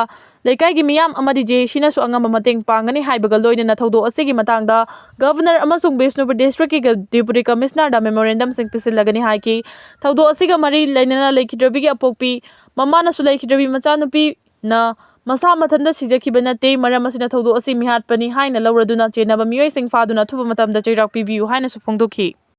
ꯂꯩꯀꯥꯏꯒꯤ ꯃꯤꯌꯥꯝ ꯑꯃꯗꯤ J A Cꯅꯁꯨ ꯑꯉꯝꯕ ꯃꯇꯦꯡ ꯄꯥꯡꯒꯅꯤ ꯍꯥꯏꯕꯒ ꯂꯣꯏꯅꯅ ꯊꯧꯗꯣꯛ ꯑꯁꯤꯒꯤ ꯃꯇꯥꯡꯗ Governor ꯑꯃꯁꯨꯡ ꯕꯤꯁꯅꯨꯄꯨꯔ districtꯀꯤ Deputy Commissionerꯗ memorandumꯁꯤꯡ ꯄꯤꯁꯤꯜꯂꯒꯅꯤ ꯍꯥꯏꯈꯤ꯫ ꯊꯧꯗꯣꯛ ꯑꯁꯤꯒ ꯃꯔꯤ ꯂꯩꯅꯅ ꯂꯩꯈꯤꯗ꯭ꯔꯕꯤꯒꯤ ꯑꯄꯣꯛꯄꯤ ꯃꯃꯥꯅꯁꯨ ꯂꯩꯈꯤꯗ꯭ꯔꯕꯤ ꯃꯆꯥꯅꯨꯄꯤꯅ ꯃꯁꯥ ꯃꯊꯟꯇ ꯁꯤꯖꯈꯤꯕ ꯅꯠꯇꯦ, ꯃꯔꯝ ꯑꯁꯤꯅ ꯊꯧꯗꯣꯛ ꯑꯁꯤ ꯃꯤꯍꯥꯠꯄꯅꯤ ꯍꯥꯏꯅ ꯂꯧꯔꯗꯨꯅ ꯆꯦꯟꯅꯕ ꯃꯤꯑꯣꯏꯁꯤꯡ ꯐꯥꯗꯨꯅ ꯑꯊꯨꯕ ꯃꯇꯝꯗ ꯆꯩꯔꯥꯛ ꯄꯤꯕꯤꯌꯨ ꯍꯥꯏꯅꯁꯨ ꯐꯣꯡꯗꯣꯛꯈꯤ꯫